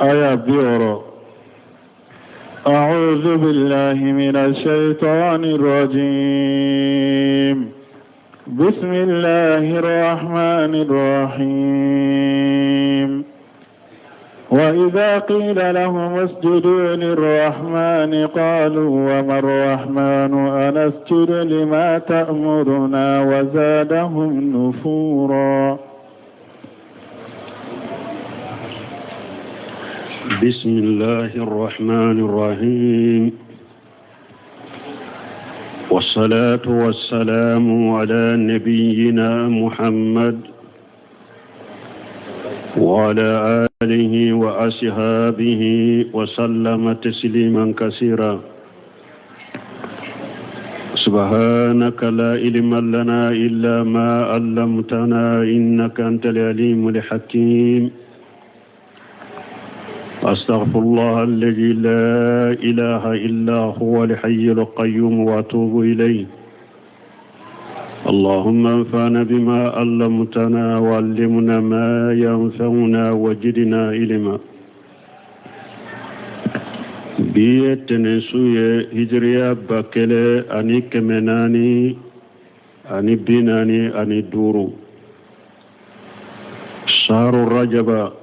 Aya 60. أعوذ بالله من الشيطان الرجيم. بسم الله الرحمن الرحيم. وإذا قيل لهم اسجدوا للرحمن قالوا وما الرحمن أنسجد لما تأمرنا وزادهم نفورا. بسم الله الرحمن الرحيم، والصلاة والسلام على نبينا محمد وعلى آله وأصحابه وسلم تسليما كثيرا. سبحانك لا علم لنا إلا ما علمتنا إنك أنت العليم الحكيم. أستغفر الله الذي لا إله إلا هو الحي القيوم وأتوب إليه. اللهم انفعنا بما علمتنا وعلمنا ما ينفعنا وزدنا علما. Bi ye tɛnɛnsu ye, hijiriya 1445, saharu rajaba,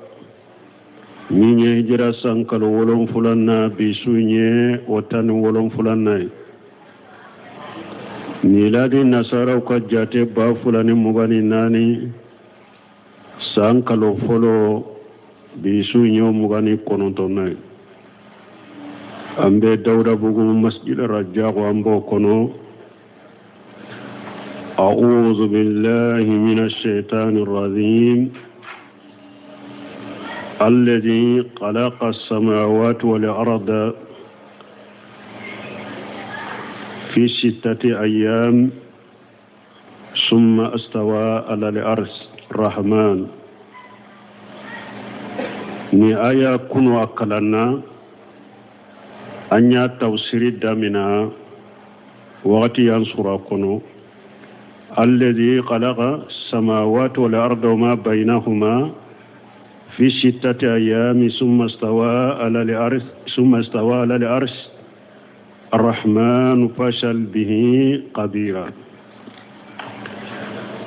min ye hijira san kalo wolonfulan na, bi su ye o 17nan ye. Miladi nasaraw ka jate 2024 san kalo fɔlɔ, bi su ye o 29nan ye. An bɛ Dawudabugu Masjid Rajago, an b'o kɔnɔ. أعوذ بالله من الشيطان الرجيم. الذي خلق السماوات والأرض في 6 أيام ثم استوى على العرش الرحمن. Ni aya kunu a kalanna, an y'a tafsiri damina wagati y'an sɔrɔ a kɔnɔ. الذي خلق السماوات والأرض وما بينهما في 6 أيام ثم استوى على العرش ثم استوى على العرش الرحمن فاسأل به خبيرا.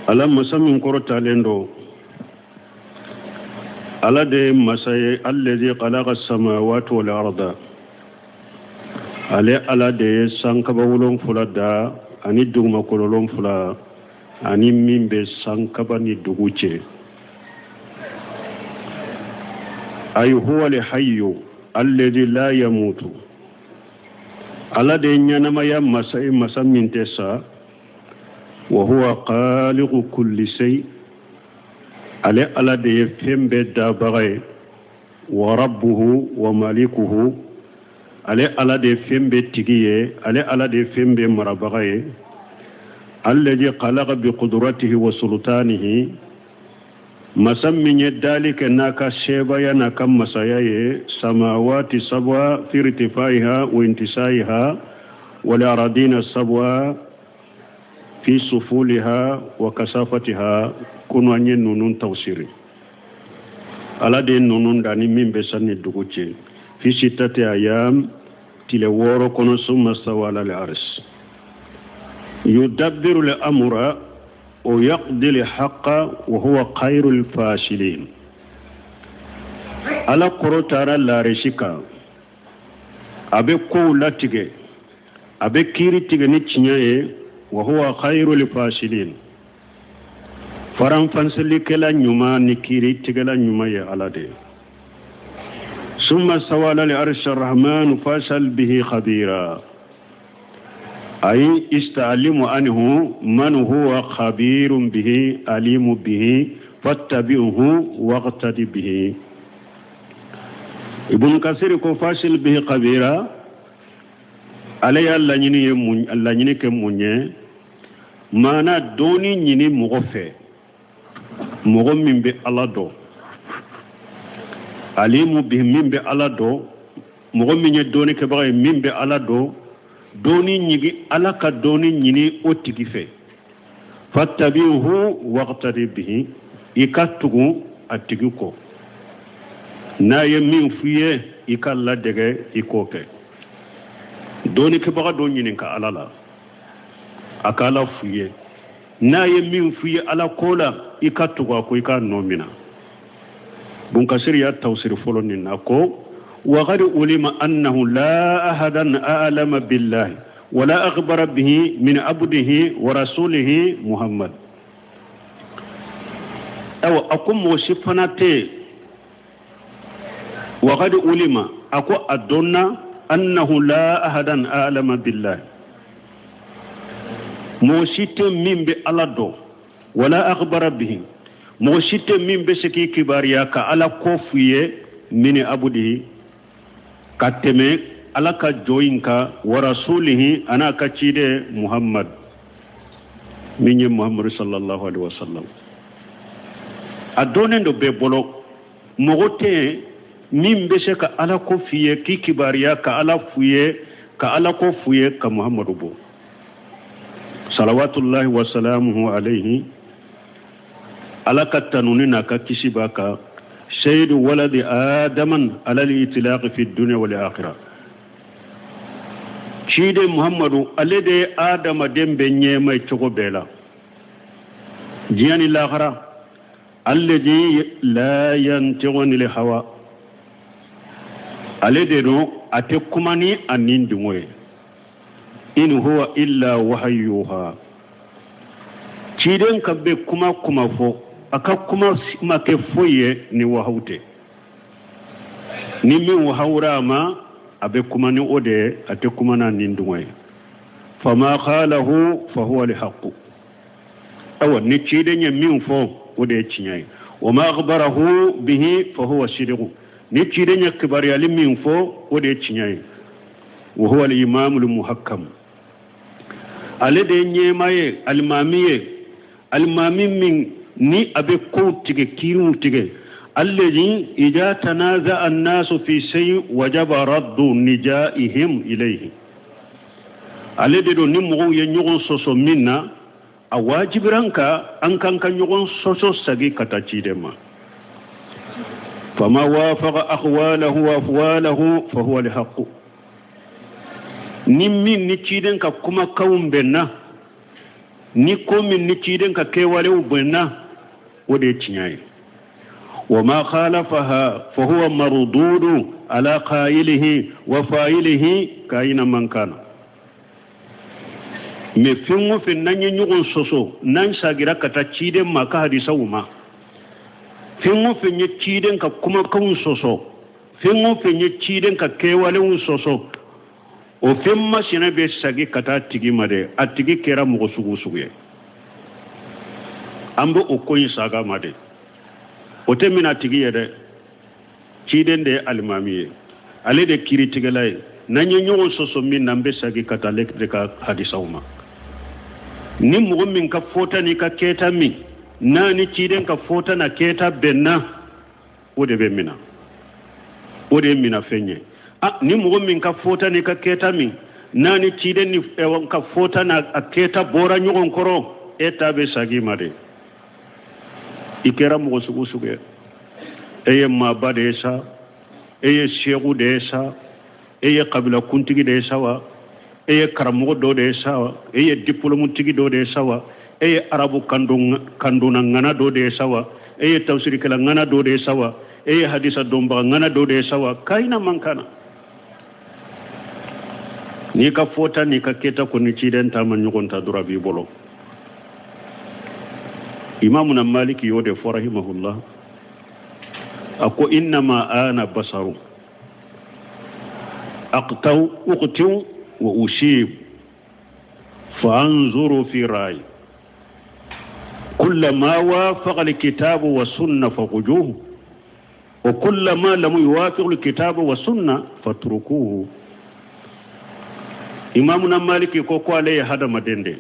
Ala masa min kɔrɔtalen don, Ala de ye masa ye. الذي خلق السماوات والأرض, ale Ala de ye sankaba wolonfila da ani dugumakolo wolonfila ani min bɛ sankaba ni dugu cɛ. أي هو الحي الذي لا يموت. Ala de ye ɲɛnamaya masa ye, masa min tɛ sa. وهو خالق كل شيء, ale Ala de ye fɛn bɛɛ dabaga ye. وربه ومالكه, ale Ala de ye fɛn bɛɛ tigi ye, ale Ala de ye fɛn bɛɛ marabaga ye. الذي خلق بقدرته وسلطانه, masa min ye dali kɛ n'a ka sebaya n'a ka masaya ye. السماوات السبع في ارتفاعها واتساعها والأراضين السبع في سفولها وكثافتها. Kunu an ye ninnu tafsiri. Ala de ye ninnu da ni min bɛ san ni dugu cɛ. في ستة أيام, tile 6 kɔnɔ. ثم استوى على العرش. يدبر الأمر ويقضي الحق وهو خير الفاصلين. Ala kɔrɔtara laarisi kan, a bɛ kow latigɛ, a bɛ kiiri tigɛ ni tiɲɛ ye. وهو خير الفاصلين, faranfansilikɛla ɲuman ni kiiri tigɛla ɲuman ye Ala de ye. ثم استوى على العرش الرحمن فاسأل به خبيرا, أي استعلم عنه من هو خبير به عليم به فاتبعه واقتد به. Ibn Kasir ko فاسأل به خبيرا, ale y'a laɲini ye mun? Laɲini kɛ mun ye? Maana dɔɔni ɲini mɔgɔ fɛ, mɔgɔ min bɛ Ala dɔn. عليم به, min bɛ Ala dɔn, mɔgɔ min ye dɔɔni kɛbaga ye, min bɛ Ala dɔn, dɔɔni ɲigi, Ala ka dɔɔni ɲini o tigi fɛ. فاتبعه واقتد به, i ka tugu a tigi kɔ. N'a ye min f'i ye, i ka ladege, i k'o kɛ. Dɔnnikɛbaga dɔ ɲininka Ala la, a ka Ala f'i ye. N'a ye min f'i ye Ala ko la, i ka tugu a kɔ, i k'a nɔ mina. Bunkasiri y'a tawsiri fɔlɔ nin na ko waqad ulima annahu la ahadan a'lama billahi wala akhbara bihi min abdihi wa rasulihi Muhammad. Awa, a ko mɔgɔ si fana tɛ yen. Waqad ulima, a ko a dɔnna, annahu la ahadan a'lama billahi, mɔgɔ si tɛ min bɛ Ala dɔn, wala akhbara bihi, mɔgɔ si tɛ min bɛ se k'i kibaruya ka Ala ko f'i ye, min abudihi, ka tɛmɛ Ala ka jɔn in kan, wa rasulihi, a n'a ka ciden Muhammad, min ye Muhammadu sallallahu alaihi wasallam. A dɔnnen don bɛɛ bolo, mɔgɔ tɛ yen min bɛ se ka Ala ko f'i ye, k'i kibaruya ka Ala f'i ye, ka Ala ko f'i ye ka Muhammadu bɔ, salawatullahi wa salamuhu alayhi, Ala ka tanuni n'a ka kisi b'a kan, seyidu waladi adaman alal itilaqi fi dunya wal akhirah. Ciden Muhammadu, ale de ye adamaden bɛɛ ɲɛma ye cogo bɛɛ la, diɲɛ ni lahara. Alladhi la yantiqu anil hawa, ale de don a tɛ kuma ni a ni dungɔ ye, in huwa illa wahayu yuha. Ciden ka bɛ kuma kuma fɔ, a ka kuma ma kɛ foyi ye ni wahawu tɛ. Ni min wahawura a ma, a bɛ kuma ni o de ye, a tɛ kuma n'a ni dungɔ ye. Fama qalahu fa huwa alhaqu. Awa, ni ciden ye min fɔ, o de ye tiɲɛ ye. Wa ma akhbarahu bihi fa huwa sidiqu. Ni ciden ye kibaruyali min fɔ, o de ye tiɲɛ ye. Wa huwa al-imamu al-muhakkam, ale de ye ɲɛmaa ye, alimami ye, alimami min ni a bɛ kow tigɛ, kiiriw tigɛ. Alladhi idha tanaza'a an-nasu fi shay wajaba raddu nijaihim ilayhi. Ale de don ni mɔgɔw ye ɲɔgɔn sɔsɔ min na, a wajibira an kan, an kan ka ɲɔgɔn sɔsɔ sagi ka taa ciden ma. Fama wafaqa aqwalahu wa afwalahu fa huwa alhaqu. Ni min ni ciden ka kumakanw bɛnna, ni ko min ni ciden ka kɛwalew bɛnna, o de ye tiɲɛ ye. Wa ma khalafaha fa huwa mardudu ala qailihi wa fa'ilihi kaina man kana. Mais fɛn o fɛn n'an ye ɲɔgɔn sɔsɔ, n'an sagira ka taa ciden ma ka hadisaw ma, fɛn o fɛn ye ciden ka kumakanw sɔsɔ, fɛn o fɛn ye ciden ka kɛwalew sɔsɔ, o fɛn masina bɛ sagi ka taa tigi ma dɛ, a tigi kɛra mɔgɔ sugu o sugu ye, an bɛ o ko in saga ma dɛ. O tɛ mina tigi ye dɛ, ciden de ye alimami ye, ale de kiiritigɛla ye. N'an ye ɲɔgɔn sɔsɔ min na, an bɛ sagi ka taa ale de ka hadisaw ma. Ni mɔgɔ min ka fɔta n'i ka kɛta min n'a ni ciden ka fɔta n'a kɛta bɛnna, o de bɛ mina, o de ye minafɛn ye. A ni mɔgɔ min ka fɔta n'i ka kɛta min n'a ni ciden ni ka fɔta n'a a kɛta bɔra ɲɔgɔn kɔrɔ, e ta bɛ sagi ma dɛ. I kɛra mɔgɔ sugu sugu ye, e ye maaba de ye sa, e ye seku de ye sa, e ye kabila kuntigi de ye sa wa, e ye karamɔgɔ dɔ de ye sa wa, e ye diplɔmutigi dɔ de ye sa wa, e ye arabu kandonna ŋana dɔ de ye sa wa, e ye tafsirikɛla ŋana dɔ de ye sa wa, e ye hadisa dɔnbaga ŋana dɔ de ye sa wa, kayina man kana. N'i ka fɔta n'i ka kɛta kɔni ciden ta ma ɲɔgɔn ta dɔrɔn, a b'i bolo. Imamuna Maliki y'o de fɔ rahimahullah, a ko innama ana basaru aqtaw uqtiw wa usib fa anzuru fi rai kullama wafaqa alkitabu wa sunna faqujuhu wa kullama lam yuwafiq alkitabu wa sunna fatrukuhu. Imamuna Maliki ko ko ale ye hadamaden de,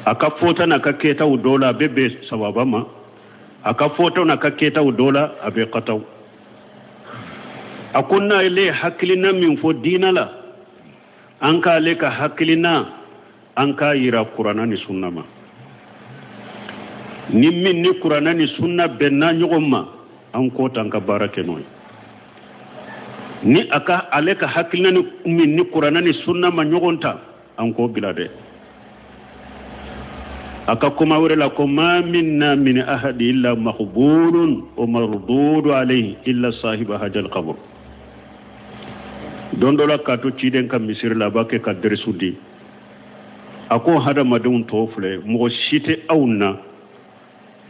a ka fɔta n'a ka kɛtaw dɔ la, a bɛ bɛn sawaba ma, a ka fɔtaw n'a ka kɛtaw dɔ la, a bɛ kataw. A ko n'ale ye hakilina min fɔ diina la, an k'ale ka hakilina an k'a yira kuranna ni sunna ma. Ni min ni kuranna ni sunna bɛnna ɲɔgɔn ma, An k'o ta, an ka baara kɛ n'o ye. Ni a ka ale ka hakilina ni min ni Kuranɛ ni sunna ma ɲɔgɔn ta, an k'o bila dɛ. A ka kuma wɛrɛ la ko ma minna min ahadi illa maqbulun wa mardudu alayhi illa sahiba hajal qabr. Don dɔ la, k'a to ciden ka misiri la, a b'a kɛ ka derisu di, a ko hadamadenw tɔ filɛ, mɔgɔ si tɛ aw na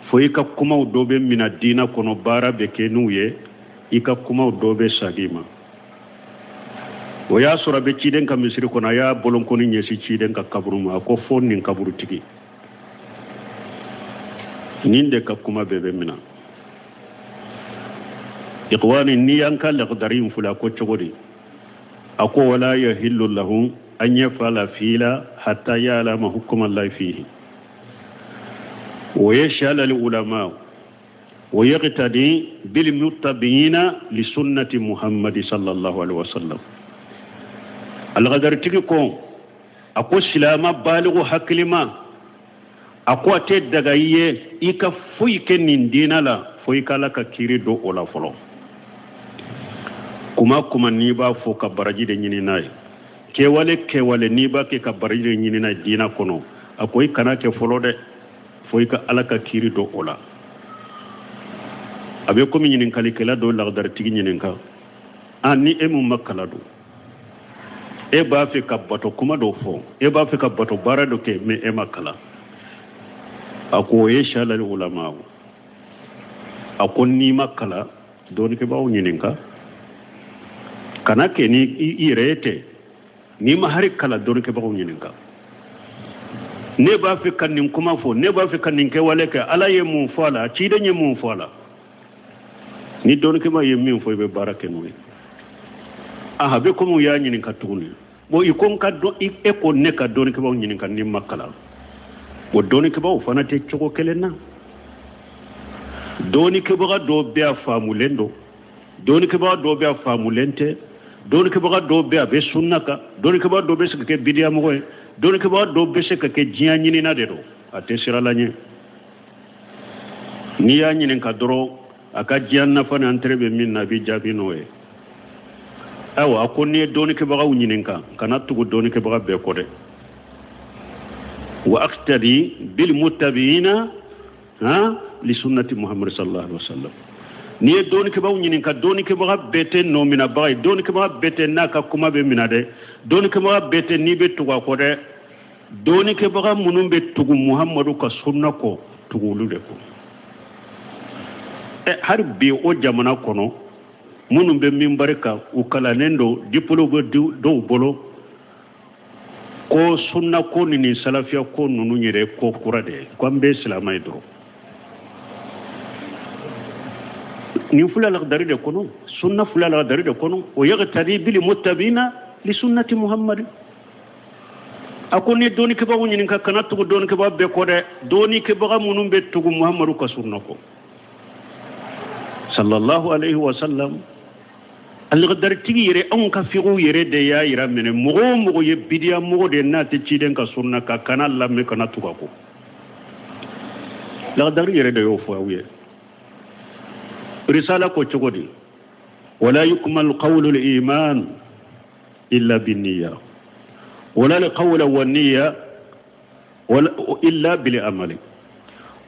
fo i ka kumaw dɔ bɛ mina diina kɔnɔ, baara bɛ kɛ n'u ye, i ka kumaw dɔ bɛ sagi ma. O y'a sɔrɔ a bɛ ciden ka misiri kɔnɔ, a y'a bolonkɔni ɲɛsin ciden ka kaburu ma, a ko fo nin kaburutigi nin de ka kuma bɛɛ bɛ mina. Ikhwani, n'i y'an ka lakidari in filɛ, a ko cogo di? A ko wala yahillu lahu an yafala fila hatta ya'lama hukuma allahi fihi wa yashala al ulama wa yaqtadi bil muttabi'ina li sunnati muhammadi sallallahu alaihi wasallam. Algadaritigi ko, a ko silama baligu hakilima, a ko a tɛ daga i ye i ka foyi kɛ nin diina la fo i ka Ala ka kiiri don o la fɔlɔ. Kuma kuma n'i b'a fɔ ka baraji de ɲini n'a ye, kɛwale kɛwale n'i b'a kɛ ka baraji de ɲini n'a ye diina kɔnɔ, a ko i kana kɛ fɔlɔ dɛ, fo i ka Ala ka kiiri don o la. A bɛ komi ɲininkalikɛla dɔ lagadaritigi ɲininka: a ni e mun ma kala don, e b'a fɛ ka bato kuma dɔ fɔ, e b'a fɛ ka bato baara dɔ kɛ, mais e ma kalan? A ko o ye shalal ulama. A ko n'i ma kalan, dɔnnikɛbaaw ɲininka, kana kɛ ni i yɛrɛ ye tɛ. N'i ma hari kalan, dɔnnikɛbagaw ɲininka: ne b'a fɛ ka nin kuma fɔ, ne b'a fɛ ka nin kɛwale kɛ, Ala ye mun fɔ a la, ciden ye mun fɔ a la? Ni dɔnnikɛbaa ye min fɔ, i bɛ baara kɛ n'o ye. Aha, bɛ komi u y'a ɲininka tuguni: bon, i ko n ka dɔn, e ko ne ka dɔnnikɛbaaw ɲininka ni ma kalan. O dɔnnikɛbaaw fana tɛ cogo kelen na. Dɔnnikɛbaga dɔw bɛ a faamulen don, dɔnnikɛbaga dɔw bɛ a faamulen tɛ, dɔnnikɛbaga dɔw bɛ a bɛ sunna kan, dɔnnikɛbaga dɔw bɛ se ka kɛ bidiyamɔgɔ ye, dɔnnikɛbaga dɔw bɛ se ka kɛ diɲɛ ɲinina de don, a tɛ sira la ɲɛ. N'i y'a ɲininka dɔrɔn, a ka diɲɛ nafa ni intérêt bɛ min na, a bɛ jaabi n'o ye. Ayiwa, a ko n'i ye dɔnnikɛbagaw ɲininka, kana tugu dɔnnikɛbaga bɛɛ kɔ dɛ. Wa aqtadi bil muttabi'ina ha li sunnati muhammad sallallahu alaihi wasallam. N'i ye dɔnnikɛbagaw ɲininka, dɔnnikɛbaga bɛɛ tɛ nɔ minabaga ye, dɔnnikɛbaga bɛɛ tɛ n'a ka kuma bɛ mina dɛ, dɔnnikɛbaga bɛɛ tɛ n'i bɛ tugu a kɔ dɛ. Dɔnnikɛbaga minnu bɛ tugu Muhammadu ka sunna kɔ, tugu olu de kɔ. Ɛ, hali bi o jamana kɔnɔ, minnu bɛ minbari kan, u kalannen don, diplôme bɛ dɔw bolo, ko sunna ko ni nin salafiya ko ninnu yɛrɛ ko kura de ye, ko an bɛɛ silamɛ ye dɔrɔn. Nin filɛ lakidari de kɔnɔ, sunna filɛ lakidari de kɔnɔ. O yaqtadi bil muttabi'ina li sunnati muhammad. A ko ni dɔnnikɛbagaw ɲininka, kana tugu dɔnnikɛbaga bɛɛ kɔ dɛ, dɔnnikɛbaga minnu bɛ tugu Muhammadu ka sunna kɔ sallallahu alaihi wa sallam. Algadaritigi yɛrɛ, anw ka figiw yɛrɛ de y'a yira minɛ, mɔgɔ o mɔgɔ ye bidiya mɔgɔ de n'a tɛ ciden ka sunna kan, kana lamɛn, kana tugu a kɔ. Lagadari yɛrɛ de y'o fɔ aw ye. Risala ko cogo di? Wala yukmal qawlu al-iman illa binniya wala al-qawla wa niyya wala illa bil amali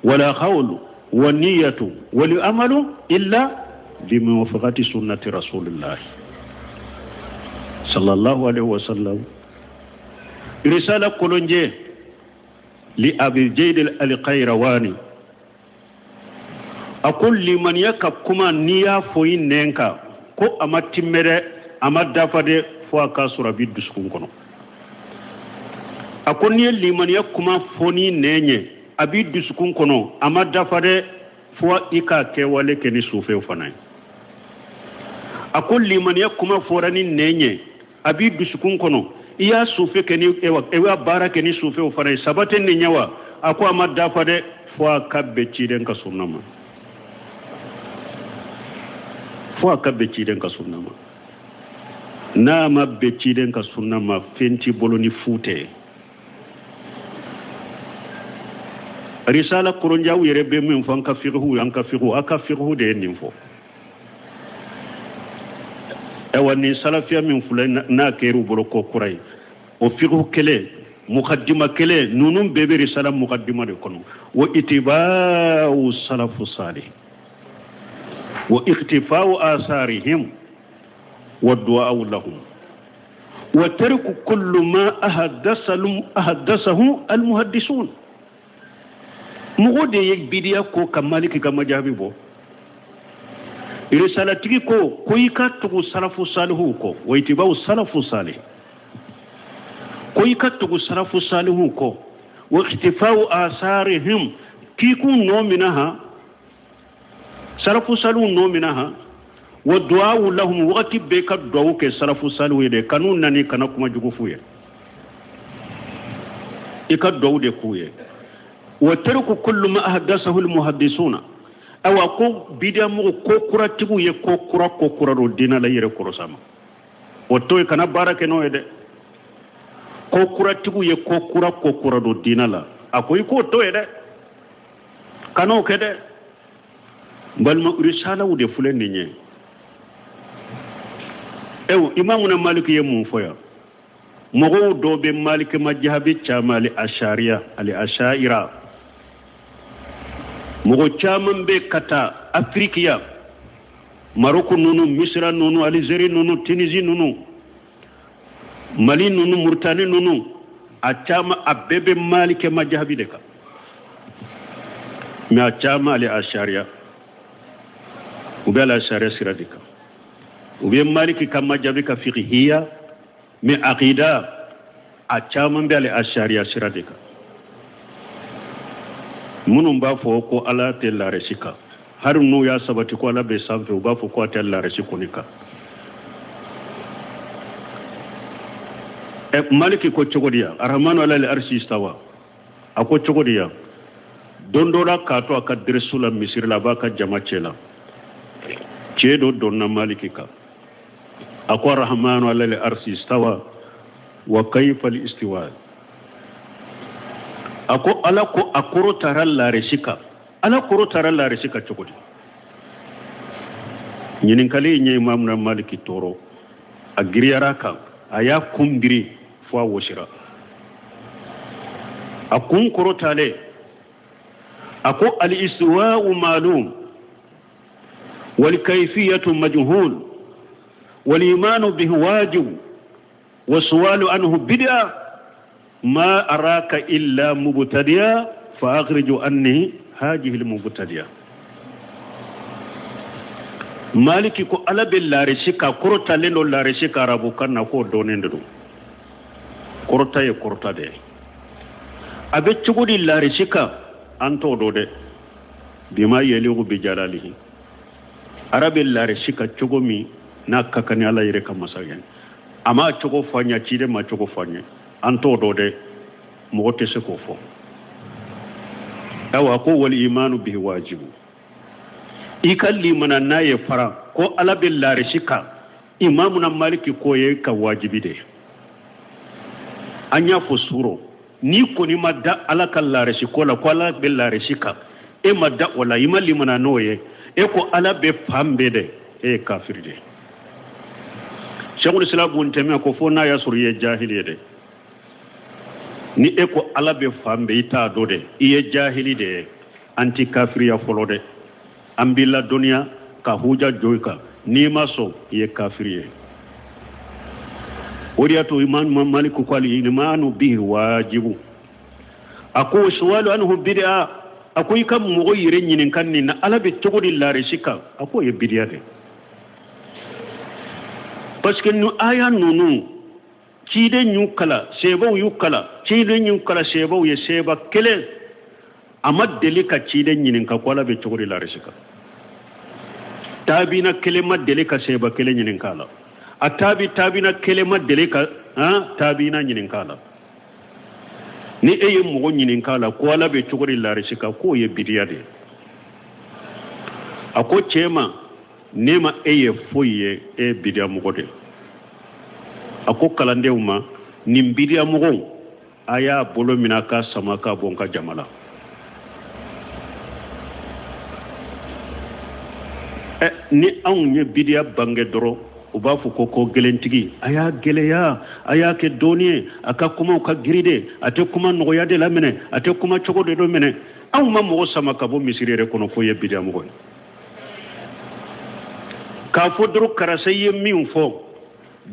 wala qawlu wa niyyatu wal amalu illa bimuwafaqati sunnati rasulillah sallallahu alaihi wasallam. Risala kolonje li abi jayd al-qayrawani, a ko limaniya ka kuma, n'i y'a fɔ i nɛn kan, ko a ma timmɛ dɛ, a ma dafa dɛ, fo a k'a sɔrɔ a b'i dusukun kɔnɔ. A ko n'i ye limaniya kuma fɔ n'i nɛn ye, a b'i dusukun kɔnɔ, a ma dafa dɛ, fo i k'a kɛwale kɛ ni sufɛw fana ye. A ko limaniya kuma fɔra ni nɛn ye, a b'i dusukun kɔnɔ, i y'a sufɛ kɛ ni ewa, i y'a baara kɛ ni sufɛw fana ye, saba tɛ nin ɲɛ wa? A ko a ma dafa dɛ, fo a ka bɛn ciden ka sunna ma, fo a ka bɛn ciden ka sunna ma. N'a ma bɛn ciden ka sunna ma, fɛn t'i bolo ni fu tɛ. Risala koronjaw yɛrɛ bɛ min fɔ an ka fiqhu, an ka fiqhu, a ka fiqhu de ye nin fɔ. Ayiwa, nin salafiya min filɛ, n'a kɛr'u bolo ko kura ye, o fiqhu kelen, mukaddima kelen ninnu bɛɛ bɛ risala mukaddima de kɔnɔ. Wa itiba'u salafu salih wa iktifa'u asarihim wa du'a'u lahum wa tarku kullu ma ahaddasahu almuhaddisun. Mɔgɔ de ye bidiya ko ka Maliki ka majabi bɔ. Risalatigi ko i ka tugu salafu salihu kɔ, wa itiba'u salafu salih, ko i ka tugu salafu salihu kɔ, wa iktifa'u asarihim, k'i k'u nɔ minɛ han, salafu salihu nɔ minɛ han, wa du'a'u lahum, wagati bɛɛ ka duwawu kɛ salafu salihu ye dɛ, kan'u nani, kana kuma jugu f'u ye, i ka duwawu de k'u ye. Wa tarku kullu ma ahdasahu almuhaddisuna. Awa, ko bidiya mɔgɔ ko kuratigiw ye ko kura ko kura don diinɛ la, i yɛrɛ kɔrɔsa ma, o to yen, kana baara kɛ n'o ye dɛ. Ko kuratigiw ye ko kura ko kura don diinɛ la, a ko i k'o to yen dɛ, kan'o kɛ dɛ. N balima, risalaw de filɛ nin ye. Ewa, imamuna Maliki ye mun fɔ yan? Mɔgɔw dɔw bɛ Maliki majahabi caman, ali ashariya, ali ashaira, mɔgɔ caman bɛ ka taa Afiriki yan, Maroko ninnu, Misira ninnu, Alizeri ninnu, Tunisie ninnu, Mali ninnu, Mauritanie ninnu, a caman, a bɛɛ bɛ Maliki majahabi de kan, mais a caman ali ashariya, u bɛ ali ashariya sira de kan. U bɛ Maliki ka majahabi ka fiqhiya, mais aqida, a caman bɛ ale ashariya sira de kan. Minnu b'a fɔ ko Ala tɛ laresi kan, hali n'u y'a sabati ko Ala bɛ sanfɛ, u b'a fɔ ko a tɛ laresi kɔni kan. Ɛ, Maliki ko cogo di yan? Arhamanu ala arsi istawa, a ko cogo di yan? Don dɔ la, k'a to a ka dɛrɛsu la misiri la, a b'a ka jama cɛ la, cɛ dɔ donna Maliki kan, a ko: arhamanu ala arsi istawa wa kayfa al istiwa? A ko Ala ko a kɔrɔ taara laresi kan, Ala kɔrɔ taara laresi kan cogo di? Ɲininkali in ye Imamuna Maliki tɔɔrɔ, a giriyara kan, a y'a kun biri fo a wɔsira, a kun kɔrɔtalen, a ko: al istiwa'u ma'lum wal kayfiyatu majhul wal imanu bihi wajib wa su'alu anhu bid'a, ma araka illa mubtadi'a fa akhriju anni hadhihi al mubtadi'a. Maliki ko Ala bɛ laresi ka kɔrɔtalen don laresi ka, arabukan na k'o dɔnnen de don, kɔrɔta ye kɔrɔta de ye. A bɛ cogo di laresi kan? An t'o dɔn dɛ. Bima yaliqu bi jalalihi, Ala bɛ laresi ka cogo min n'a ka kan ni Ala yɛrɛ ka masakɛ, a m'a cogo fɔ an ɲɛ, ciden ma cogo fɔ an ɲɛ, an t'o dɔn dɛ, mɔgɔ tɛ se k'o fɔ. Ayiwa, ko wal imanu bihi wajibu, i ka limana n'a ye fara ko Ala bɛ laresi kan, Imamuna Maliki k'o ye ka wajibi de ye. An y'a fɔ suro, n'i kɔni ma da Ala ka laresi ko la, ko Ala bɛ laresi kan, e ma da o la, i ma limana n'o ye, e ko Ala bɛ fan bɛɛ dɛ, e ye kafiri de ye. Sɛkul Islam Bun Tɛmiya ko fo n'a y'a sɔrɔ i ye jahili ye dɛ. Ni e ko Ala bɛ fan bɛɛ, i t'a dɔn dɛ, i ye jahili de ye. An ti kafiriya fɔlɔ dɛ, an b'i ladɔnniya ka huja jɔ i kan, n'i ma sɔn, i ye kafiri ye. O de y'a to Imam Malik ko al imanu bihi wajibu. A ko suwalu anhu bid'a, a ko i ka mɔgɔ yɛrɛ ɲininka nin na, Ala bɛ cogo di laresi kan, a k'o ye bidiya de, parce que nu aya ninnu, ciden y'u kala, sebaw y'u kala, ciden y'u kala sebaw ye, seba kelen a ma deli ka ciden ɲininka ko Ala bɛ cogo di laresi kan. Taabina kelen ma deli ka seba kelen ɲininka a la, a taabi taabina kelen ma deli ka taabina ɲininka a la. Ni e ye mɔgɔ ɲininka a la ko Ala bɛ cogo di laresi kan, k'o ye bidiya de ye. A ko cɛ ma, ne ma e ye foyi ye, e ye bidiya mɔgɔ de ye. A ko kalandenw ma, nin bidiya mɔgɔw, a y'a bolo minɛ ka sama ka bɔ n ka jama la. Ni anw ye bidiya bange dɔrɔn, u b'a fɔ ko ko gɛlɛntigi, a y'a gɛlɛya, a y'a kɛ dɔɔni ye, a ka kumaw ka giri de, a tɛ kuma nɔgɔya de laminɛ, a tɛ kuma cogo de dɔ minɛ. Anw ma mɔgɔ sama ka bɔ misiri yɛrɛ kɔnɔ fo ye bidiya mɔgɔ ye. K'a fɔ dɔrɔn karisa ye min fɔ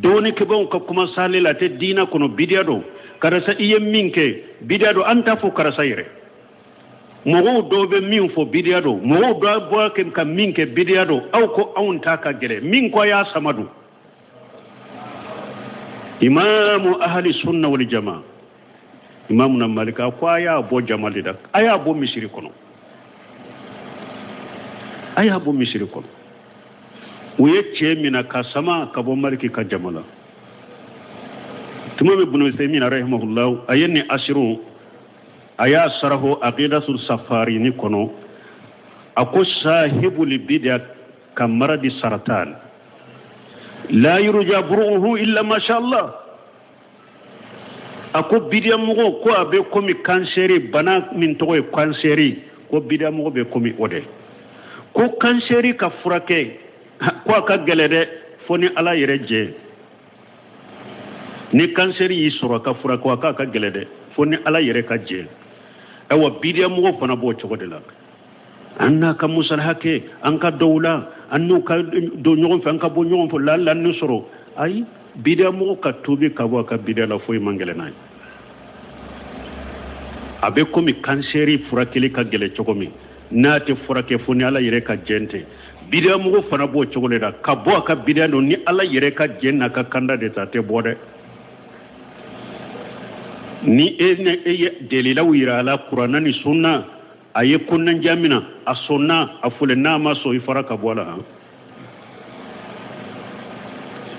dɔɔnikɛbaaw ka kuma sale la, a tɛ diina kɔnɔ, bidiya don. Karisa i ye min kɛ, bidiya don. An t'a fɔ karisa yɛrɛ. Mɔgɔw dɔw bɛ min fɔ, bidiya don. Mɔgɔw dɔw bɔ kɛ ka min kɛ, bidiya don. Aw ko anw ta ka gɛlɛn min ko a y'a sama don. Imamu ahali sunna wal jama, imamu na malika ko a y'a bɔ jama de da, a y'a bɔ misiri kɔnɔ, a y'a bɔ misiri kɔnɔ. U ye cɛ mina ka sama ka bɔ maliki ka jama la. Tuma min Bunu Usaymin rahimahullah a ye nin asiru, a y'a saraho aqidatu safarini kɔnɔ, a ko sahibul bid'a ka maradi saratan la yurja buruhu illa ma sha Allah. A ko bidiya mɔgɔ ko a bɛ komi kansɛri, bana min tɔgɔ ye kansɛri, ko bidiya mɔgɔ bɛ komi o de. Ko kansɛri ka furakɛ ko a ka gɛlɛ dɛ, fo ni Ala yɛrɛ jɛ. Ni kansɛri y'i sɔrɔ a ka furakɛ, a k'a ka gɛlɛ dɛ, fo ni Ala yɛrɛ ka jɛ. Ayiwa, bidiya mɔgɔ fana b'o cogo de la. An n'a ka musalaha kɛ, an ka dɔw la, an n'u ka don ɲɔgɔn fɛ, an ka bɔ ɲɔgɔn fɛ, laala n'u sɔrɔ. Ayi, bidiya mɔgɔ ka tuubi ka bɔ a ka bidiya la, foyi man gɛlɛn n'a ye. A bɛ komi kansɛri furakɛli ka gɛlɛn cogo min, n'a tɛ furakɛ fo ni Ala yɛrɛ ka jɛn tɛ. Bidiya mɔgɔ fana b'o cogo de la, ka bɔ a ka bidiya don ni Ala yɛrɛ ka jɛn n'a ka kanda de ta, a tɛ bɔ dɛ. Ni e ne e ye delilaw yira a la kuranna ni sunna, a ye kunnandiya min na, a sɔnna, a fole, n'a ma sɔn, i fara ka bɔ a la. Han,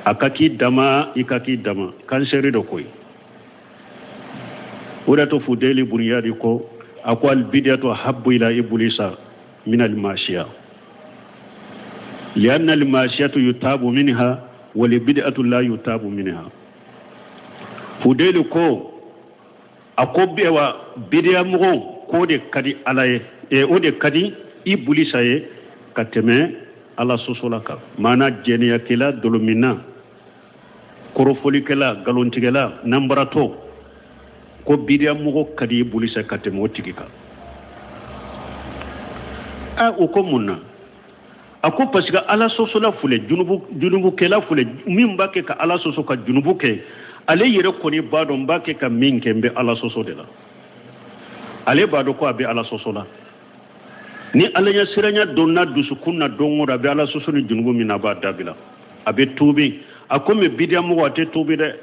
a ka k'i dama, i ka k'i dama, kansɛri dɔ koyi. O de to Fudeli Buniyadi ko, a ko al bidiyatu habbu ila iblisa min al masiya, lianna al masiyatu yutabu minha wal bid'atu la yutabu minha. Fudeli ko, a ko wa bidiya mɔgɔw k'o de ka di Ala ye, o de ka di Ibulisa ye ka tɛmɛ Ala sɔsɔla kan. Maana jɛnɛyakɛla, dɔlɔminna, kɔrɔfɔlikɛla, nkalontigɛla, nanbaratɔ, ko bidiya mɔgɔ ka di Ibulisa ka tɛmɛ o tigi kan. A o ko mun na? A ko parce que Ala sɔsɔla filɛ, junubukɛla filɛ, min b'a kɛ ka Ala sɔsɔ ka junubu kɛ, ale yɛrɛ kɔni b'a dɔn n b'a kɛ ka min kɛ, n bɛ Ala sɔsɔ de la. Ale b'a dɔn ko a bɛ Ala sɔsɔ la. Ni Ala ɲɛsiranya donna dusukun na don o don, a bɛ Ala sɔsɔ ni junubu min na, a b'a dabila, a bɛ tuubi. A ko mɛ bidiya mɔgɔ a tɛ tuubi dɛ,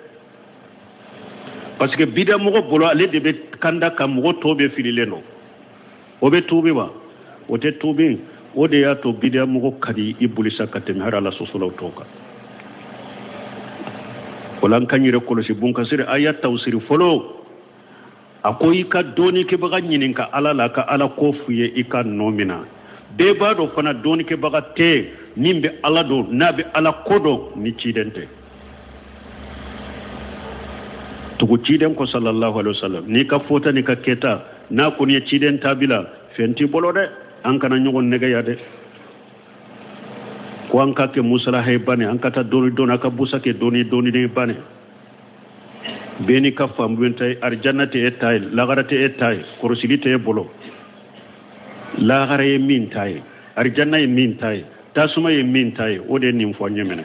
parce que bidiya mɔgɔ bolo, ale de bɛ kanda ka mɔgɔ tɔw bɛ fililen don. O bɛ tuubi wa? O tɛ tuubi. O de y'a to bidiya mɔgɔ ka di Ibulisa ka tɛmɛ hali Ala sɔsɔlaw tɔw kan. O la an k'an yɛrɛ kɔlɔsi. Bunkasiri a y'a tawusiri fɔlɔ, a ko i ka dɔɔnikɛbaga ɲininka Ala la, ka Ala ko f'u ye i ka nɔ min na. Bɛɛ b'a dɔn fana dɔɔnikɛbaga tɛ min bɛ Ala dɔn, n'a bɛ Ala ko dɔn ni ciden tɛ. Tugu ciden ko sallallahu alaihi wasallam, n'i ka fɔta n'i ka kɛta n'a kɔni ye ciden taabila, fɛn t'i bolo dɛ. An kana ɲɔgɔn nɛgɛya dɛ, ko an ka kɛ musalaha ye bane, an ka taa dɔɔni dɔɔni, a ka busa kɛ dɔɔni dɔɔni de bane. Bɛɛ n'i ka faamu ta ye. Arijanna tɛ e ta ye, lagara tɛ e ta ye, kɔrɔsili tɛ e bolo. Lagara ye min ta ye, arijanna ye min ta ye, tasuma ye min ta ye, o de ye nin fɔ n ye minɛ.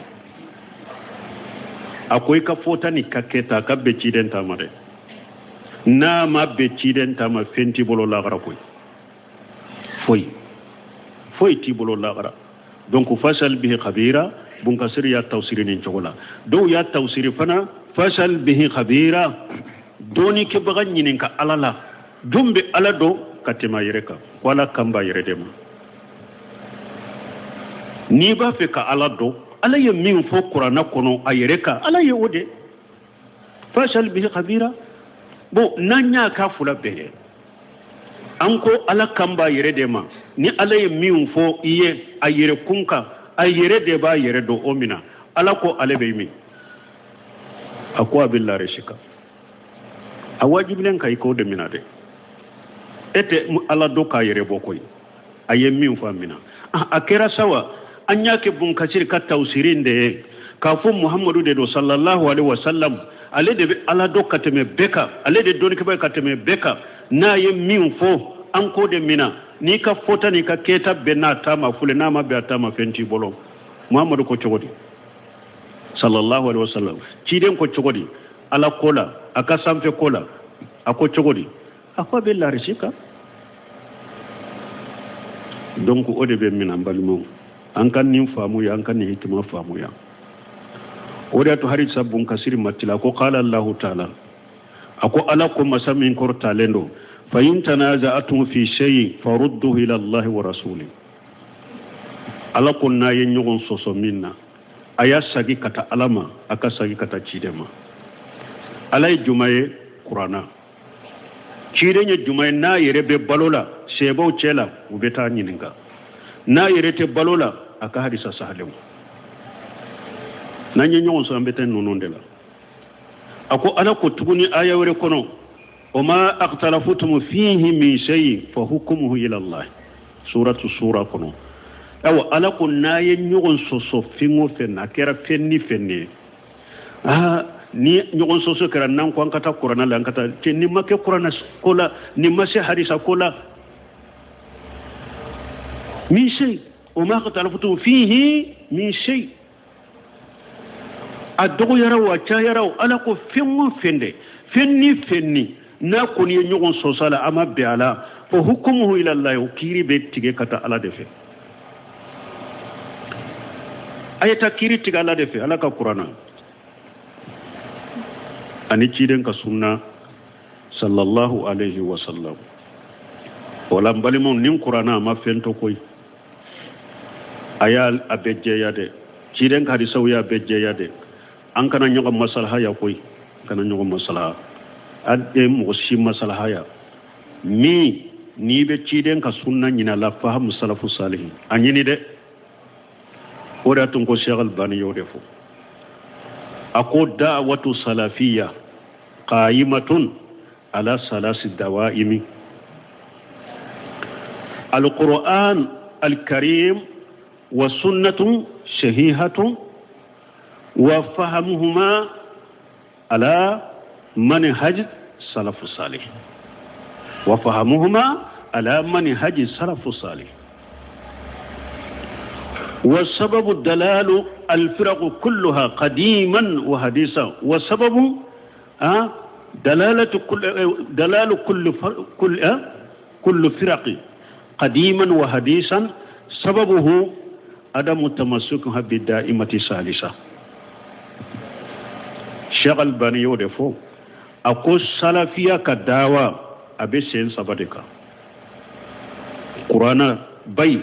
A ko i ka fɔta ni ka kɛta a ka bɛn ciden ta ma dɛ. N'a ma bɛn ciden ta ma, fɛn t'i bolo lagara koyi, foyi foyi t'i bolo lagara. Donc fasal bihi khabira, Bunkasiri y'a tawsiri nin cogo la. Dɔw y'a tawsiri fana fasal bihi khabira, dɔɔnikɛbaga ɲininka Ala la, jɔn bɛ Ala dɔn ka tɛmɛ a yɛrɛ kan, ko Ala kan b'a yɛrɛ de ma. N'i b'a fɛ ka Ala dɔn, Ala ye min fɔ kuranna kɔnɔ a yɛrɛ kan, Ala ye o de fasal bihi khabira. Bon, n'an y'a k'a fila bɛɛ ye, an ko Ala kan b'a yɛrɛ de ma, ni Ala ye min fɔ i ye a yɛrɛ kun kan, a yɛrɛ de b'a yɛrɛ dɔn o min na. Ala ko ale bɛ min, a ko a bɛ larisi kan, a wajibilen ka i k'o de mina dɛ. E tɛ Ala dɔn k'a yɛrɛ bɔ koyi, a ye min fɔ a mina. A kɛra sa wa, An y'a kɛ Bunkasiri ka tawusiri de ye k'a fɔ Muhamadu de don sallallahu alaihi wasallam, ale de bɛ Ala dɔn ka tɛmɛ bɛɛ kan, ale de dɔnnikɛbaa ye ka tɛmɛ bɛɛ kan. N'a ye min fɔ, an k'o de mina. N'i ka fɔta n'i ka kɛta bɛn n'a ta ma fule, n'a ma bɛn a ta ma, fɛn t'i bolo. Muhamadu ko cogo di sallallahu alaihi wasallam? Ciden ko cogo di Ala ko la, a ka sanfɛ ko la, a ko cogo di? A ko a bɛ larisi kan. Donc o de bɛ mina, n balimaw, an ka nin faamu ya, an ka nin hikima faamu ya. O de y'a to harisa Bunkasiri matila ko qala Allahu taala, a ko Ala ko, masa min kɔrɔtalen don, fa in tanaza'atum fi shay'in farudduhu ila Allahi wa rasuli. Ala ko n'a ye ɲɔgɔn sɔsɔ min na, a y'a sagi ka taa Ala ma, a ka sagi ka taa ciden ma. Ala ye juma ye? Kuranna. Ciden ye juma ye? N'a yɛrɛ bɛ balo la, sɛbɛw cɛ la, u bɛ taa ɲininka. N'a yɛrɛ tɛ balo la, a ka hadisa sahalenw. N'an ye ɲɔgɔn sɔrɔ, an bɛ taa ninnu de la. A ko Ala ko tuguni aya wɛrɛ kɔnɔ, o ma akhtalafutum fihi min shay'in fa hukmuhu ila Allah, suratu sura kɔnɔ. Awa, Ala ko n'a ye ɲɔgɔn sɔsɔ fɛn o fɛn na, a kɛra fɛn ni fɛn ye, aa, ni ɲɔgɔn sɔsɔ kɛra, n'an ko an ka taa kuranna la, an ka taa cɛ. Nin ma kɛ kuranna ko la, nin ma se hadisa ko la. Min shay o ma akhtalafutum fihi min shay, a dɔgɔyara o, a cayara o, Ala ko fɛn o fɛn de, fɛn ni fɛn ni n'a kɔni ye ɲɔgɔn sɔsɔ a la, a ma bɛn a la, fa hukumuhu ila Allah, o kiiri bɛ tigɛ ka taa Ala de fɛ. A ye taa kiiri tigɛ Ala de fɛ, Ala ka kuranna ani ciden ka sunna sallallahu alaihi wa sallam. O la, n balimaw, nin kuranna a ma fɛn to koyi, a y'a a bɛɛ jɛya dɛ. Ciden ka hadisaw y'a bɛɛ jɛya dɛ. An kana ɲɔgɔn masalahaya koyi, an kana ɲɔgɔn masalaha, a mɔgɔ si masalahaya. Min n'i bɛ ciden ka sunna ɲini a la, fahamu salafu salihin, a ɲini dɛ. O de y'a to n ko Sheikh Albani y'o de fɔ, a ko da'watu salafiya qayimatun ala salasi dawaimi: alquran alkarim wa sunnatun shahihatun wa fahamuhuma ala manhaj salafu salih, wa fahamuhuma ala manhaj salafu salih. وسبب دلال الفرق كلها قديما وحديثا، وسبب دلالة كل دلال كل كل كل فرق قديما وحديثا سببه عدم تمسكها بالدائمة الثالثة. Cheikh Albani y'o de fɔ, a ko salafiya ka dawa a bɛ sen saba de kan: kuranna bayi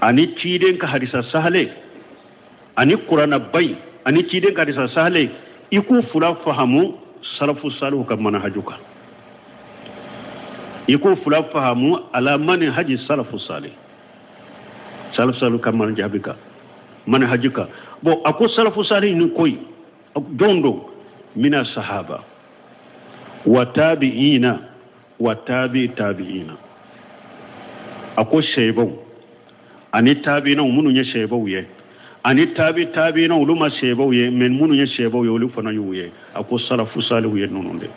ani ciden ka hadisa sahale, ani kuranna bayi ani ciden ka hadisa sahale, i k'u fila fahamu salafu salihu ka manahaju kan, i k'u fila fahamu ala manhaji salafu salih, salafu salihu ka manhaji kan, manhaji kan. Bon, a ko salafu salih ni koyi jɔn don? Mina sahaba wa tabi'ina wa tabi tabi'ina. A ko sɛyibaw ani tabi'inaw, minnu ye sɛyibaw ye, ani tabi tabi'inaw, olu ma sɛyibaw ye, mais minnu ye sɛyibaw ye, olu fana y'u ye. A ko salafu salihu ye ninnu de.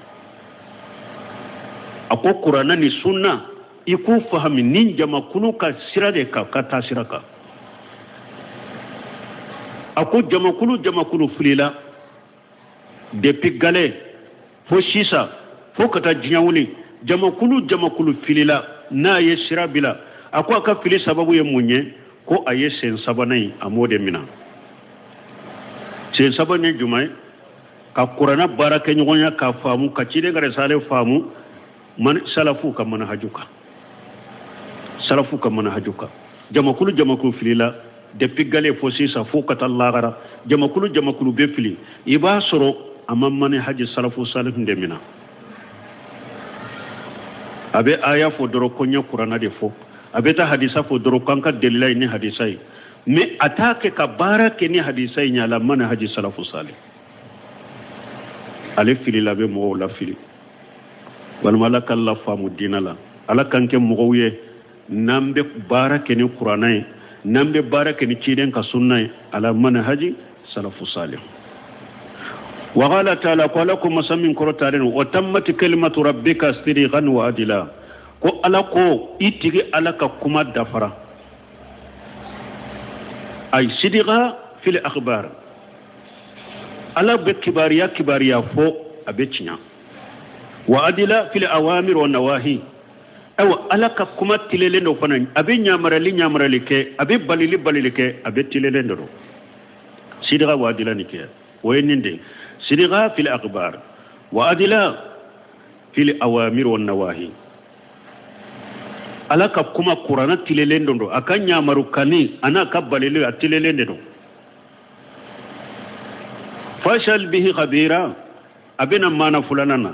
A ko kuranna ni sunna, i k'u fahami ni jamakulu ka sira de kan, ka taa sira kan. A ko jamakulu jamakulu filila depuis gale fo sisan, fo ka taa diɲɛ wuli, jamakulu jamakulu filila n'a ye sira bila. A ko a ka fili sababu ye mun ye? Ko a ye sen sabanan in, a m'o de mina. Sen sabanan ye jumɛn ye? Ka kuranna baara kɛ ɲɔgɔnya k'a faamu, ka ciden ka risale faamu man salafu ka manahaju kan, salafu ka manahaju kan. Jamakulu jamakulu filila depuis gale fo sisan, fo ka taa lagara, jamakulu jamakulu bɛ fili, i b'a sɔrɔ a ma manhaji salafu salihun de mina. A bɛ aya fɔ dɔrɔn ko n ye kuranna de fɔ, a bɛ taa hadisa fɔ dɔrɔn k'an ka delila ye ni hadisa ye, mais a t'a kɛ ka baara kɛ ni hadisa ye ɲala manhaji salafu salih. Ale filila, bɛ mɔgɔw la fili. Walima Ala ka la faamu diinɛ la, Ala k'an kɛ mɔgɔw ye n'an bɛ baara kɛ ni kuranna ye. N'an bɛ baara kɛ ni ciden ka sunna ye ala manhaji salafu salih. Wa qala taala, ko Ala ko masa min kɔrɔtalen don, wa tammati kalimatu rabbika sidqan wa adila, ko Ala ko i tigi Ala ka kuma dafara, ay sidqa fil akhbar. Ala bɛ kibariya kibariya fɔ, a bɛ tiɲɛ. Wa adila fil awamir wa nawahi. Ayiwa, Ala ka kuma tilelen dɔ fana, a bɛ ɲamarali ɲamarali kɛ, a bɛ balili balili kɛ, a bɛ tilelen dɔ don. Sidqa wa adila nin kɛ, o ye nin de: sidqa fil akhbar wa adila fil awamir wa nawahi. Ala ka kuma Kurana tilelen don, a ka ɲamaru kani a n'a ka balili, a tilelen de don. Fas'al bihi khabira. A bɛna maana fulanan na,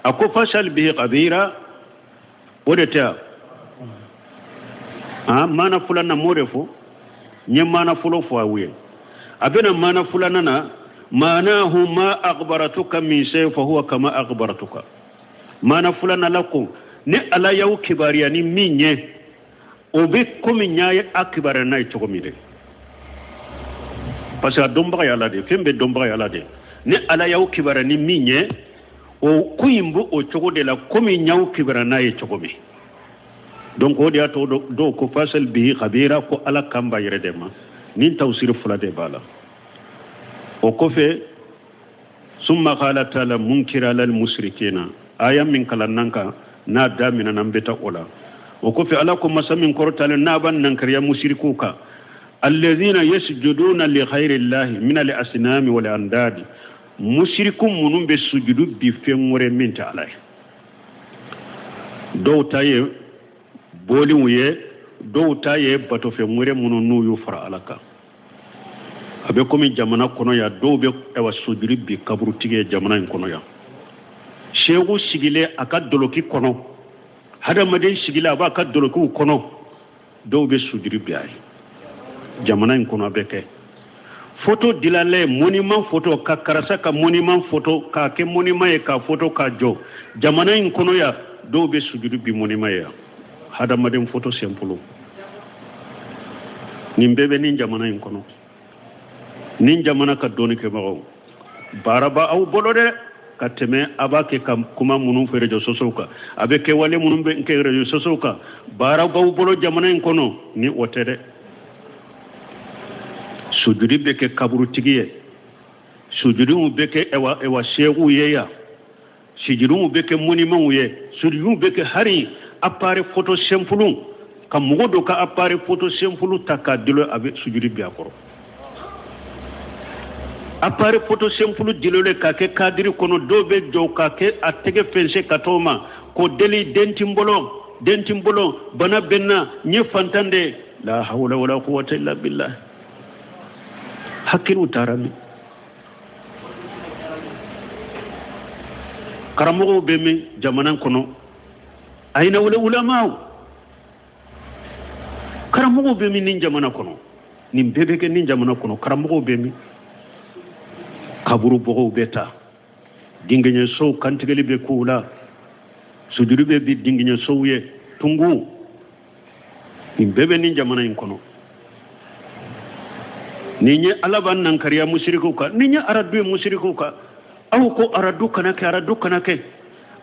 a ko fas'al bihi khabira, o de tɛ a maana filanan m'o de fɔ. N ye maana fɔlɔ fɔ aw ye, a bɛna maana filanan na. Maanahu ma akhbaratuka min shay fa huwa kama akhbaratuka. Maana filanan la ko ni Ala y'aw kibaruya ni min ye, o bɛ komi n y'a ye a kibaruya n'a ye cogo min de, parce que a dɔnbaga ye Ala de ye, fɛn bɛɛ dɔnbaga ye Ala de ye. Ni Ala y'aw kibaruya ni min ye, o ko in bɛ o cogo de la komi n y'aw kibaruya n'a ye cogo min. Donc o de y'a to dɔw ko fas'al bihi khabira, ko Ala kan b'a yɛrɛ de ma. Nin tafsiri fila de b'a la. O kɔfɛ, summa qala taala munkira alal musrikina, aya min kalannan kan n'a daminɛna, an bɛ taa o la. O kɔfɛ, Ala ko masa min kɔrɔtalen n'a b'a nankariya musirikuw kan, alladhina yasjuduna li ghayri llahi min al asnami wal andadi, musiriku minnu bɛ sujudu bi fɛn wɛrɛ min tɛ Ala ye. Dɔw ta ye boliw ye, dɔw ta ye batofɛn wɛrɛ minnu n'u y'u fara Ala kan. A bɛ komi jamana kɔnɔ yan, dɔw bɛ ayiwa sujudi bi kaburutigi ye jamana in kɔnɔ yan. Seku sigilen a ka doloki kɔnɔ, hadamaden sigilen a b'a ka dolokiw kɔnɔ, dɔw bɛ sujudi bi a ye jamana in kɔnɔ. A bɛ kɛ foto dilanlen, monument foto, ka karisa ka monument foto k'a kɛ monument ye, k'a foto k'a jɔ jamana in kɔnɔ yan, dɔw bɛ sujudi bi monument ye yan, hadamaden foto simple. Nin bɛɛ bɛ nin jamana in kɔnɔ. Nin jamana ka dɔnnikɛbagaw, baara b'aw bolo dɛ, ka tɛmɛ a b'a kɛ ka kuma minnu fɛ réseaux sociaux kan, a bɛ kɛwale minnu bɛ kɛ réseaux sociaux kan. Baara b'aw bolo jamana in kɔnɔ ni o tɛ dɛ. Sujudi bɛ kɛ kaburutigi ye, sujudiw bɛ kɛ ɛwa seekuw ye yan, sujudiw bɛ kɛ monumentw ye, sujudiw bɛ kɛ hari appareil photo simple, ka mɔgɔ dɔ ka appareil photo simple ta k'a dilo, a bɛ sujudi bi a kɔrɔ. Appareil photo simple dilolen k'a kɛ cadre kɔnɔ, dɔw bɛ jɔ k'a kɛ a tɛgɛ fɛnsɛ ka t'o ma ko deli, den ti n bolo, den ti n bolo, bana bɛ n na, n ye fantan de. La hawla wala quwwata illa billah. Hakiliw taara min? Karamɔgɔw bɛ min jamana kɔnɔ? Ayina wale ulamaw, karamɔgɔw bɛ min nin jamana kɔnɔ? Nin bɛɛ bɛ kɛ nin jamana kɔnɔ. Karamɔgɔw bɛ min? Kaburu bɔgɔw bɛ ta, dingɛɲɛsow kantigɛli bɛ k'u la, sujuru bɛ bi dingɛɲɛsow ye tungu. Nin bɛɛ bɛ nin jamana in kɔnɔ. Nin ye Ala b'a nankariya musirikuw kan, nin ye aradu ye musirikuw kan. Aw ko aradu kana kɛ, aradu kana kɛ.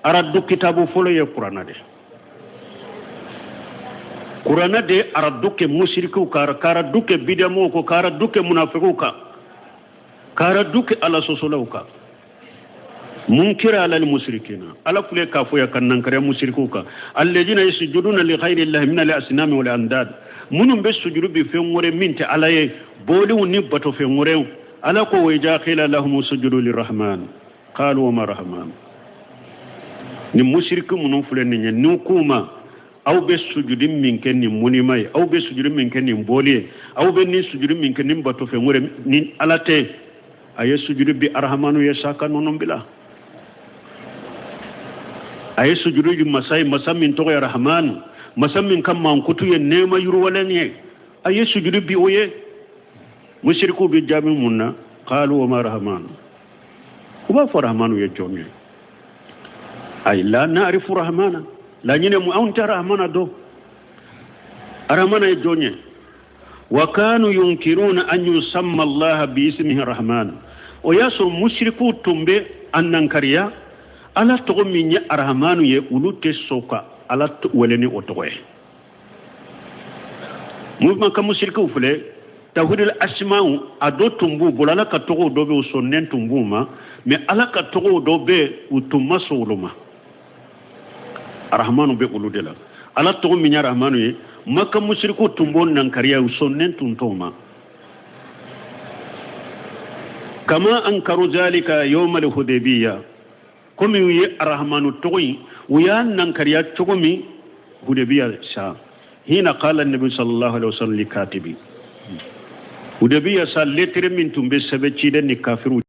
Aradu kitabu fɔlɔ ye Kuranna de. Kuranna de ye aradu kɛ musirikuw kan, ka aradu kɛ bidiyamɔgɔw kan, ka aradu kɛ munafikiw kan, ka aradu kɛ Ala sɔsɔlaw kan. Munkira alal musirikina, Ala filɛ k'a fɔ yan ka nankariya musirikuw kan, alladina yasjuduna li ghayri llahi min al asnami wal andad, minnu bɛ sujuru bi fɛn wɛrɛ min tɛ Ala ye, boliw ni batofɛn wɛrɛw. Ala ko wa idha qila lahum sujudu lirrahman qalu wa ma rahman. Ni musiriki minnu filɛ nin ye, n'u k'u ma aw bɛ sujudi min kɛ nin monument ye, aw bɛ sujudi min kɛ nin boli ye, aw bɛ nin sujudi min kɛ nin batofɛn wɛrɛ ni Ala tɛ, a ye sujudi bi arahamanu ye sa ka ninnu bila. A ye sujudi bi masa ye, masa min tɔgɔ ye Arahamanu, masa min ka mankutu ye nɛɛma yiriwalen ye, a ye sujudi bi o ye. Musirikuw bɛ jaabi mun na? Qalu wa ma rahamanu. U b'a fɔ rahamanu ye jɔn ye? Ayi, la na'rifu rahamana. Laɲini mu anw tɛ rahamana dɔn. Rahamana ye jɔn ye? Wa kanu yunkiruna an yusamma Allah bi ismihi rahman. O y'a sɔrɔ musirikiw tun bɛ a nankariya Ala tɔgɔ min ye arahmanu ye, olu tɛ sɔn ka Ala wele ni o tɔgɔ ye. Maka musirikiw filɛ, tawhidul asmaw a dɔ tun b'u bolo, Ala ka tɔgɔw dɔ bɛ u sɔnnen tun b'u ma, mais Ala ka tɔgɔw dɔ bɛ u tun ma sɔn olu ma. Arahmanu bɛ olu de la. Ala tɔgɔ min ye arahmanu ye, Maka musirikiw tun b'o nankariya, u sɔnnen tun t'o ma. Kama ankaru zalika yawmal hudaybiya, komi u ye arahmanu tɔgɔ in u y'a nankariya cogo min Hudaybiya sa, hina qala nabi sallallahu alaihi wasallam li katibi. Hudaybiya sa, lettre min tun bɛ sɛbɛn ciden ni kafiriw